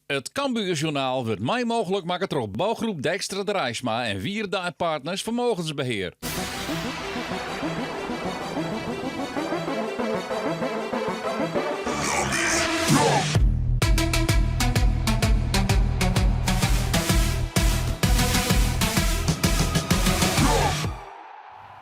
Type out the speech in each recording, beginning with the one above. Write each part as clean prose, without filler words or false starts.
It Cambuur Journaal wurdt mei mooglik makke troch Bouwgroep Dijkstra Draisma en Wierda en Partners Vermogensbeheer.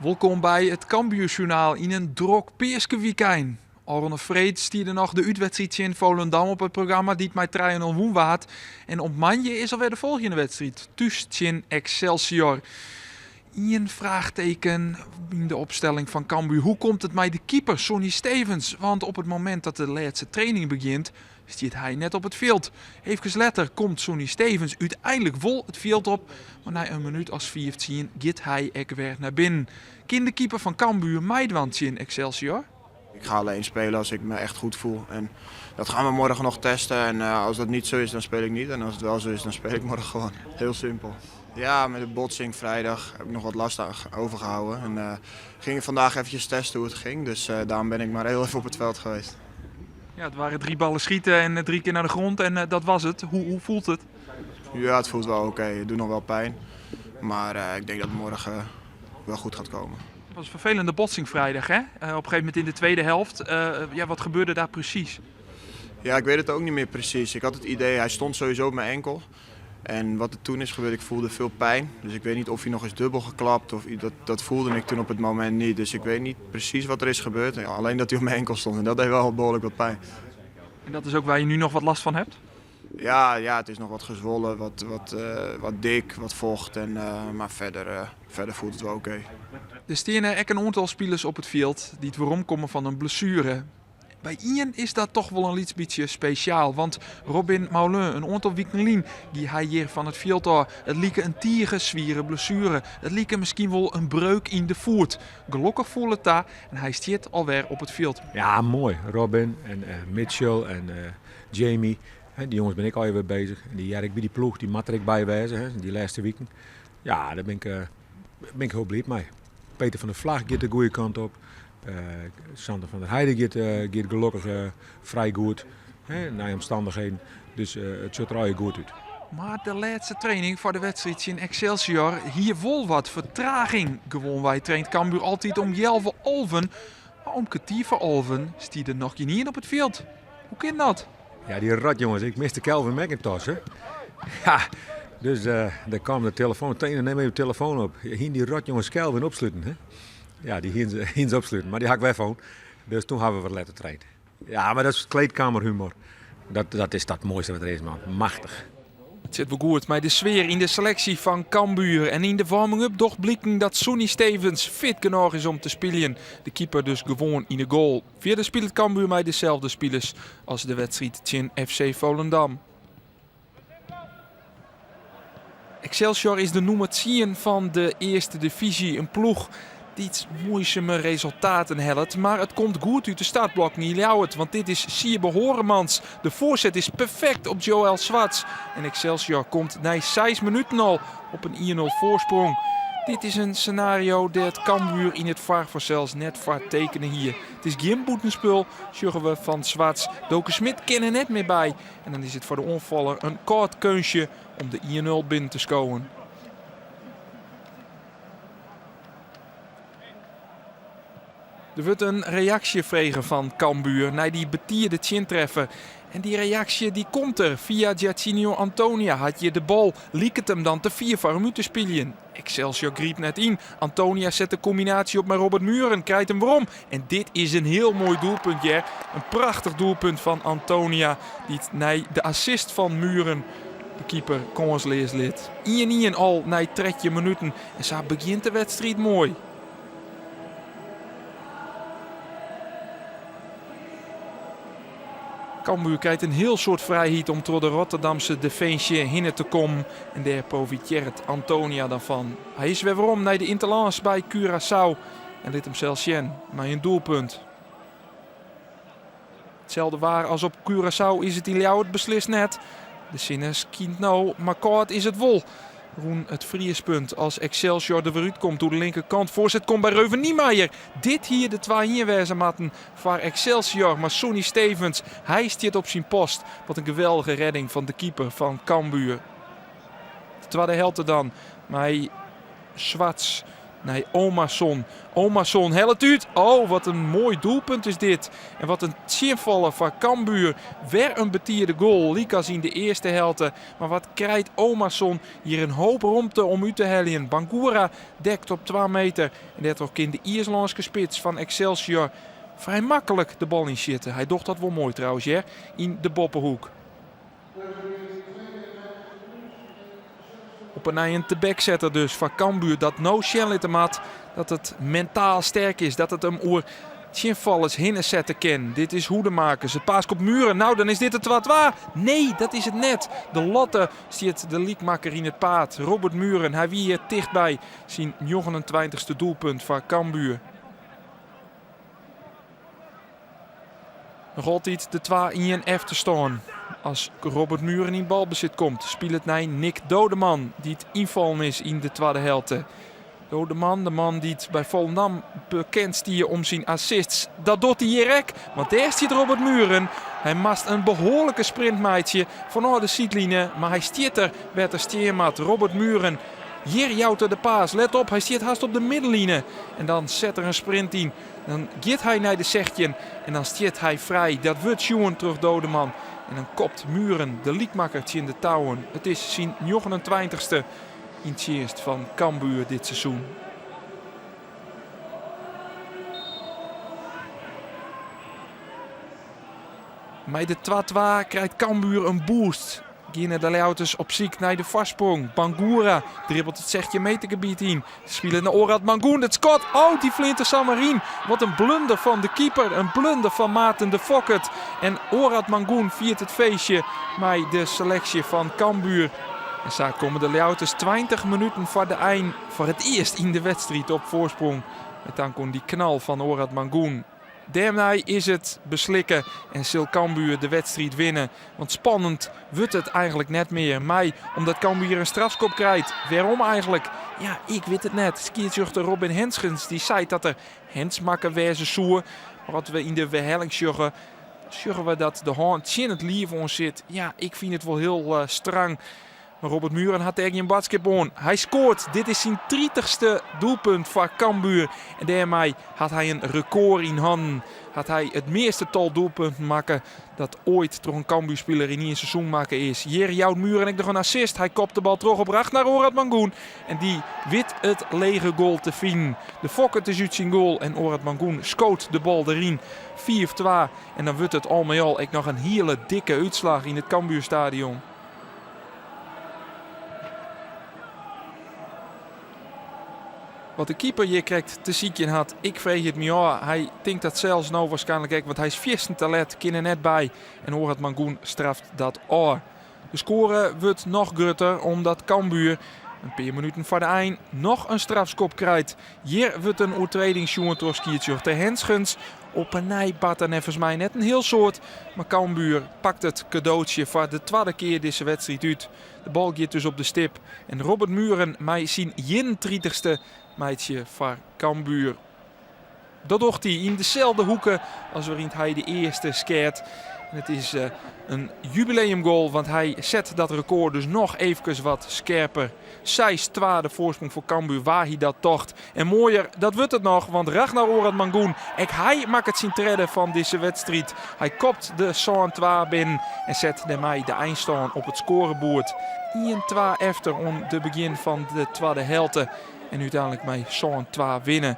Wolkom by it Cambuur Journaal yn in drok peaskewykein. Ofrûne freed stie der noch de útwedstriid tsjin Volendam op it programma dy't mei trije nul wûn waard. En op moandei is alwer de folgjende wedstriid, thús tsjin Excelsior. Ien fraachteken yn de opstelling fan Cambuur, hoe komt it mei de keeper Sonny Stevens? Want op it momint dat de lêste training begjint, stiet hy net op it fjild. Eefkes letter komt Sonny Stevens úteinlik wol it fjild op, mar nei in minút as 15 giet hy ek wer nei binnen. Kin de keeper fan Cambuur meidwaan tsjin Excelsior? Ik ga alleen spelen als ik me echt goed voel. En dat gaan we morgen nog testen. En eh, als dat niet zo is, dan speel ik niet. En als het wel zo is, dan speel ik morgen gewoon. Heel simpel. Ja, met de botsing vrijdag heb ik nog wat last overgehouden. En uh, ging vandaag eventjes testen hoe het ging. Dus uh, daarom ben ik maar heel even op het veld geweest. Ja, het waren drie ballen schieten en drie keer naar de grond en dat was het. Hoe, hoe voelt het? Ja, het voelt wel oké. Okay. Het doet nog wel pijn. Maar ik denk dat morgen wel goed gaat komen. Het was een vervelende botsing vrijdag, hè? op een gegeven moment in de tweede helft. ja, wat gebeurde daar precies? Ja, ik weet het ook niet meer precies. Ik had het idee, hij stond sowieso op mijn enkel. En wat er toen is gebeurd, ik voelde veel pijn. Dus ik weet niet of hij nog eens dubbel geklapt of dat, dat voelde ik toen op het moment niet. Dus ik weet niet precies wat er is gebeurd. Ja, alleen dat hij op mijn enkel stond en dat deed wel behoorlijk wat pijn. En dat is ook waar je nu nog wat last van hebt? Ja, ja het is nog wat gezwollen, wat, wat, uh, wat dik, wat vocht. En, uh, maar verder, uh, verder voelt het wel oké. Okay. Er staan ek in oantal spilers op it fjild dy't weromkomme fan in blessuere. By ien is dat toch wol in lyts bytsje spesjaal, want Robin Maulun, in oantal wiken lyn gie hy hjir fan it fjild ôf. It like in tige swiere blessuere. It like miskien wol in breuk yn de foet. Gelokkich foel it ta en hy stiet alwer op it fjild. Ja, moai. Robin en Mitchell en Jamie. Dy jonges binne ek allegear wer beuzich. En dy hearre ek by dy ploech, dy moat der ek by wêze, dy lêste wiken. Ja, dêr bin ik, bin ik hiel bliid mei. Peter van der Vlag giet de goede kant op. Sander van der Heide giet, giet gelokkich frij goed, hè, nei omstannichheden. Dus it sjocht der allegear goed út. Mar de lêste training foar de wedstriid tsjin Excelsior hie wol wat fertraging. Gewoanwei traint Cambuur altyd om healwei alven, mar om kertier foar alven stie der noch gjinien op it fjild. Hoe kin dat? Ja, dy rot jonges. Ik miste Calvin McIntosh. Hè? Ja, dus uh, daar kwam de telefoon. Trainer, neem even de telefoon op. Hien dy rot jonges Calvin opsluten. Hè? Ja, dy hienen se opsluten. Mar dy ha ik wer fûn. Dus toen ha we wat letter traind. Ja, mar dat is kleedkamerhumor. Dat, dat is dat moaiste wat der is, man. Machtich. It sit wol goed mei de sfear yn de seleksje fan Cambuur. En yn de warming-up docht bliken dat Sonny Stevens fit genôch is om te spyljen. De keeper dus gewoan yn de goal. Fierder spilet Cambuur mei deselde spilers as de wedstriid tsjin FC Volendam. Excelsior is de nûmer tsien fan de earste divyzje. In ploech dy't muoisume resultaten hellet. Mar it komt goed út de startblokken yn Ljouwert, want dit is Siebe Horemans. De foarset is perfekt op Joël Zwarts. En Excelsior komt nei seis minuten al op in 1-0 foarsprong. Dit is in senario dêr't Cambuur yn it foar fansels net foar tekene hie. It is gjin bûtenspul, sjogge we fan Zwarts. Doke Schmidt kin der net mear by. En dan is it foar de oanfaller in kâld keunstje om de 1-0 binnen te skowen. Der wurdt in reaksje frege fan Cambuur nei dy betide tsjintreffer. En dy reaksje dy komt der. Fia Jarchinio Antonia hat hjir de bal. Liket him dan te fier foar him út te spyljen. Excelsior grypt net yn. Antonia set de kombinaasje op mei Robert Mühren, krijt him werom. En dit is in hiel moai doelpunt hear. In prachtich doelpunt fan Antonia, dy't nei de assist fan Mühren de keeper kânsleas lit. 1-1 al nei 13 minuten en sa begjint de wedstriid moai. Cambuur krijt in hiel soad frijheid om troch de Rotterdamse definsje hinne te kommen en dêr profitearret Antonia dan fan. Hy is wer werom nei de ynterlâns by Curaçao en lit himsels sjen mei in doelpunt. Itselde waar as op Curaçao is it yn Ljouwert beslist net. De sinne skynt no, mar kâld is it wol. Rûn it friespunt as Excelsior der wer út komt oer de linkerkant. Foarset komt by Reuven Niemeijer. Dit hie de twa-ien wêze moatten foar Excelsior, mar Sonny Stevens, hy stiet op syn post. Wat in geweldige redding fan de keeper fan Cambuur. De twadde helte dan mei Zwarts nei Omarsson. Omarsson hellet út. Oh, wat in moai doelpunt is dit. En wat in tsjinfaller foar Cambuur. Wer in betiide goal, lykas yn de earste helte. Mar wat krijt Omarsson hjir in hoop romte om út te heljen. Bangura dekt op 2 meter. En dêrtroch kin de Iislânske spits fan Excelsior frij maklik de bal ynsjitte. Hy docht dat wol moai trouwens hear, yn de boppehoek. Op 'e nij in tebeksetter dus foar Cambuur dat no sjen litte moat dat it mentaal sterk is, dat it him oer tsjinfallers hinne sette kin. Dit is Hoedemakers, it paaske op Mühren. Nou, dan is dit de 2-2. Nee, dat is it net. De latte stiet de lykmakker yn it paad. Robert Mühren, hy wie hjir tichtby syn njoggenentweintichste doelpunt foar Cambuur. Noch altyd de 2-1 efterstân. As Robert Mühren yn balbesit komt, spilet nei Nick Doodeman, dy't ynfallen is yn de twadde helte. Doodeman, de man dy't by Volendam bekend stie om syn assists, dat docht hy hjir ek, want dêr stiet Robert Mühren. Hy moast in behoarlike sprint meitsje fanôf de sydline, mar hy stiet der wêr't er stean moat. Robert Mühren, hjir jout er de paas. Let op, hy stiet hast op de middenline en dan set er in sprint yn. Dan giet hy nei de sechtjin en dan stiet hy frij. Dat wurdt sjoen troch Doodeman. En dan kopt Mühren de lykmakker tsjin de touwen. It is syn njoggenentweintichste yn tsjinst fan Cambuur dit seizoen. Mei de 2-2 krijt Cambuur in boost. Geane de Ljouwerters op syk nei de foarsprong. Bangura dribbelt it 16 metergebiet yn. Spilet nei Orad Mangoen. It skot. Oh, dy fleant der samar yn. Wat in blunder fan de keeper. In blunder fan Maarten de Fokkert. En Orad Mangoen fiert it feestje mei de seleksje fan Cambuur. En sa komme de Ljouwerters 20 minuten foar de ein foar it earst yn de wedstriid op foarsprong. Met dank oan dy knal fan Orad Mangoen. Dêrnei is it beslikke en sil Cambuur de wedstriid winne. Want spannend wurdt it eigenlik net mear. Mei omdat Cambuur in strafskop krijt. Wêrom eigenlik? Ja, ik wit it net. Skiedsrjochter Robin Hensgens dy seit dat der hands makke wêze soe. Mar as we yn de werhelling sjogge, sjogge we dat de hân tsjin it liif oan sit. Ja, ik fyn it wol hiel strang. Mar Robert Mühren hat dêr gjin boadskip oan. Hy skoart. Dit is syn tritichste doelpunt foar Cambuur. En dêrmei hat hy in rekôr yn hannen. Hat hy it measte tal doelpunten makke dat oait troch in Cambuurspiler yn ien seizoen makke is. Hjir jout Mühren ek noch in assist. Hy kopt de bal troch op Ragnar Orad Mangoen. En dy wit it lege goal te finen. De Fokkert is út syn goal en Orad Mangoen skoot de bal deryn. 5-2. En dan wurdt it al mei al ek noch in hiele dikke útslach yn it Cambuurstadion. Wat de keeper hjir krekt te sykjen hat, ik freegje it my ôf. Hy tinkt dat sels no waarskynlik ek, want hy is fierstente let, kin der net by. En Orad Mangoen straft dat ôf. De skoare wurdt noch grutter omdat Cambuur in pear minuten foar de ein noch in strafskop krijt. Hjir wurdt in oertreding sjoen troch skiedsrjochter Hensgens. Op 'e nij bart der neffens my net in hiel soad, mar Cambuur pakt it kadootsje foar de twadde kear dizze wedstriid út. De bal giet dus op de stip en Robert Mühren mei syn ienentritichste meitsje foar Cambuur. Dat docht hy yn deselde hoeke as wêryn't hy de earste skeat. En it is in jubileumgoal, want hy set dat rekôr dus noch eefkes wat skerper. 6-2 de foarsprong foar Cambuur, wa hie dat tocht. En moaier, dat wurdt it noch, want Ragnar Orad Mangoen, ek hy makket syn tredde fan dizze wedstriid. Hy kopt de 7-2 binnen en set dêrmei de einstân op it skoareboerd. 1-2 efter oan de begjin fan de twadde helte en úteinlik mei 7-2 winne.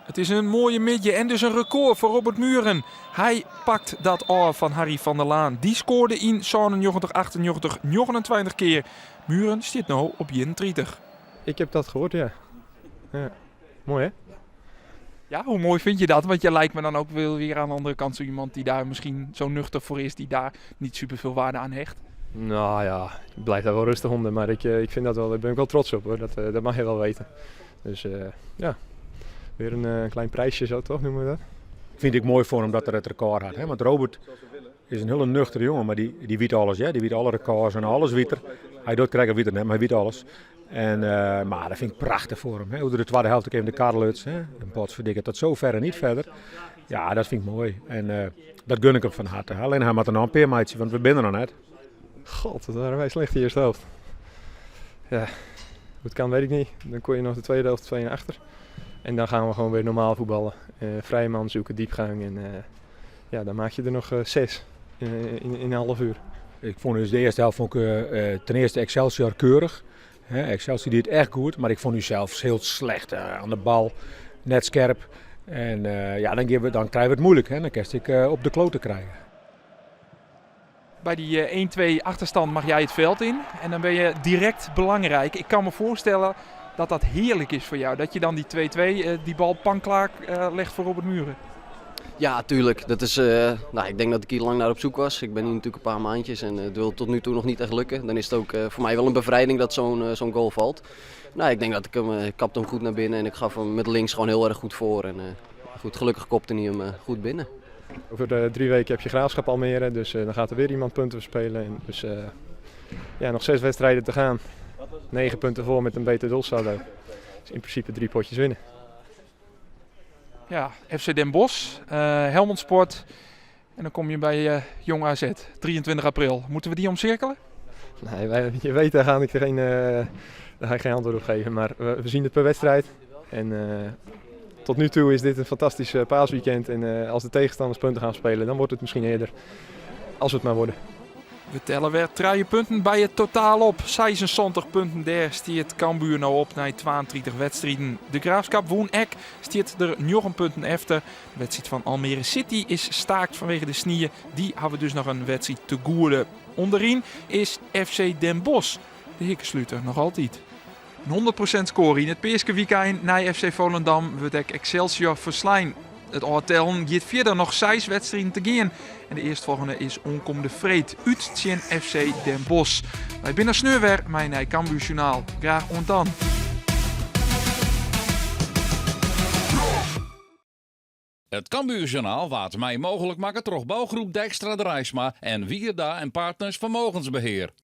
It is in moaie middei en dus in rekôr foar Robert Mühren. Hy pakt dat ôf fan Harry van der Laan. Dy skoarde yn 97, 98 29 kear. Mühren stiet no op 31. Ik heb dat gehoord, ja. Ja. Mooi hè? Ja, hoe mooi vind je dat? Want je lijkt me dan ook wel weer aan de andere kant zo iemand die daar misschien zo nuchter voor is, die daar niet super veel waarde aan hecht. Nou ja, ik blijf daar wel rustig onder, maar ik vind dat wel, daar ben ik wel trots op hoor. Dat mag je wel weten. Dus ja, weer een klein prijsje zo toch, noemen we dat. Ik vind het mooi voor hem dat er het record had. Hè? Want Robert Is in hiele nuchtere jonge, mar dy wit alles, hear. Dy wit alle rekôrs en alles wit er. Hy docht krekt of wit er net, mar hy wit alles. En, mar dat fyn ik prachtich foar him, hè. Hoe't er de twadde helte even de kar luts, hè. En potverdikke, tot zover en niet verder. Ja, dat fyn ik moai. En dat gun ik him fan harte. Allinne hy moat der noch in pear meitsje, want we binne der noch net. God, wat waren wij slecht de eerste helft. Ja, hoe het kan weet ik niet. Dan kon je nog de tweede helft 2 achter. En dan gaan we gewoon weer normaal voetballen. Vrije man zoeken, diepgang en ja, dan maak je er nog 6 in een half uur. Ik fûn dus de earste helte fûn ik ten earste Excelsior keurich. Hè, Excelsior die it echt goed, mar ik fûn ús hiel slecht oan de bal, net skerp. En ja, dan, we, dan krije we it muoilik. Hè. Dan kinst ek op de klote krije. Bij die 1-2 achterstand mag jij het veld in en dan ben je direct belangrijk. Ik kan me voorstellen dat dat heerlijk is voor jou. Dat je dan die 2-2, die bal panklaar legt voor Robert Muren. Ja, tuurlijk. Dat is, nou, ik denk dat ik hier lang naar op zoek was. Ik ben hier natuurlijk een paar maandjes en het wil tot nu toe nog niet echt lukken. Dan is het ook voor mij wel een bevrijding dat zo'n goal valt. Nou, ik denk dat ik hem, ik kapte hem goed naar binnen en ik gaf hem met links gewoon heel erg goed voor. En goed, gelukkig kopte hij hem goed binnen. Over 3 weken heb je Graafschap Almere, dus dan gaat er weer iemand punten verspelen. En dus ja, nog 6 wedstrijden te gaan. 9 punten voor met een beter doelsaldo. Dus in principe 3 potjes winnen. Ja, FC Den Bosch, Helmond Sport en dan kom je bij Jong AZ, 23 april. Moeten we die omcirkelen? Nee, je weet, daar ga ik geen, daar ga ik geen antwoord op geven. Maar we zien het per wedstrijd. En tot nu toe is dit een fantastisch paasweekend. En als de tegenstanders punten gaan spelen, dan wordt het misschien eerder. Als we het maar worden. We tellen weer 3 punten bij het totaal op. 76 punten daar stiet Cambuur nou op na 32 wedstrijden. De Graafschap won ek, stiet er 9 punten efter. De wedstrijd van Almere City is staakt vanwege de sneeuw. Die hebben we dus nog een wedstrijd te goede. Onderin is FC Den Bosch. De hikkensluiter nog altijd. Een 100% score in het Peaske-weekend na FC Volendam wordt ek Excelsior verslaan. Het ôftellen giet fierder noch 6 wedstriden te gean. En de eerstvolgende is oankommende freed út tsjin FC Den Bosch. Wy binne sneon wer mei in nij Cambuur Sjoernaal. Graach oant dan. It Cambuur Sjoernaal waard mei mooglik makke troch bougroep Dijkstra Draisma en Wierda en Partners Vermogensbeheer.